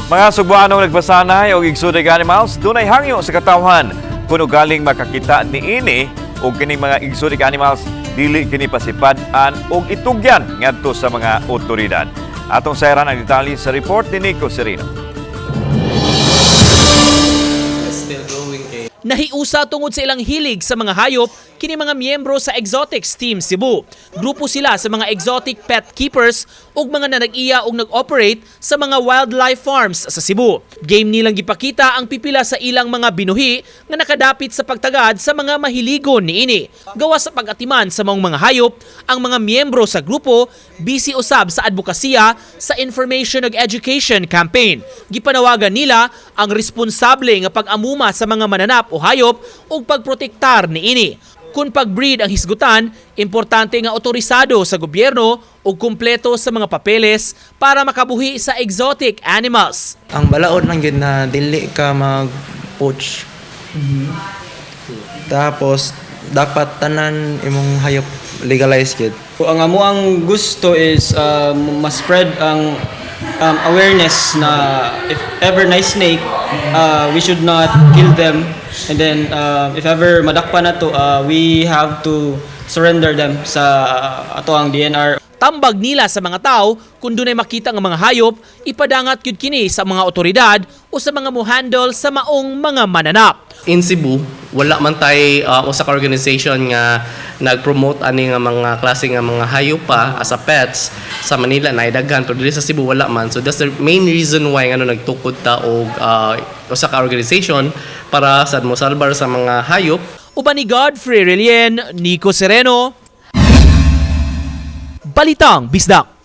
Mga Sugbuanong nagpasanay og exotic animals, dunay hangyo sa katawhan. Kuno galing makakita niini og kining mga exotic animals, dili kini pasipad-an og itugyan ngadto sa mga otoridad. Atong sayran ang detalye sa report ni Nico Serino. Still going kay Nahiusa tungod sa ilang hilig sa mga hayop kini mga miyembro sa Exotics Team Cebu. Grupo sila sa mga exotic pet keepers ug mga nanag-iya og nag-operate sa mga wildlife farms sa Cebu. Game nilang gipakita ang pipila sa ilang mga binuhi nga nakadapit sa pagtagad sa mga mahiligon niini. Gawas sa pag-atiman sa maong mga hayop, ang mga miyembro sa grupo busy usab sa advokasya sa information ug education campaign. Gipanawagan nila ang responsable nga pag-amuma sa mga mananap o hayop ug pagprotektar niini. Kung pag-breed ang hisgutan, importante nga otorisado sa gobyerno ug kumpleto sa mga papeles para makabuhi sa exotic animals. Ang balaod lang gyud na dili ka mag-poach. Tapos dapat tanan imong hayop legalize gyud. Ang amo ang gusto is ma-spread ang awareness na if ever na snake, we should not kill them. And then if ever madakpa na to, we have to surrender them sa ato ang DENR. Tambag nila sa mga tao kung dunay makita nga mga hayop, ipadangat gyud kini sa mga otoridad o sa mga muhandle sa maong mga mananap. In Cebu, wala man tay usa ka organization nga nag-promote ani nga mga klase nga mga hayop pa as a pets. Sa Manila na daghan, pero diri sa Cebu wala man. So that's the main reason why ngano nagtukod ta og usa ka organization para sad mosalbar sa mga hayop. Uban ni Godfrey Relien, Nico Sereno, Balitang Bisdak.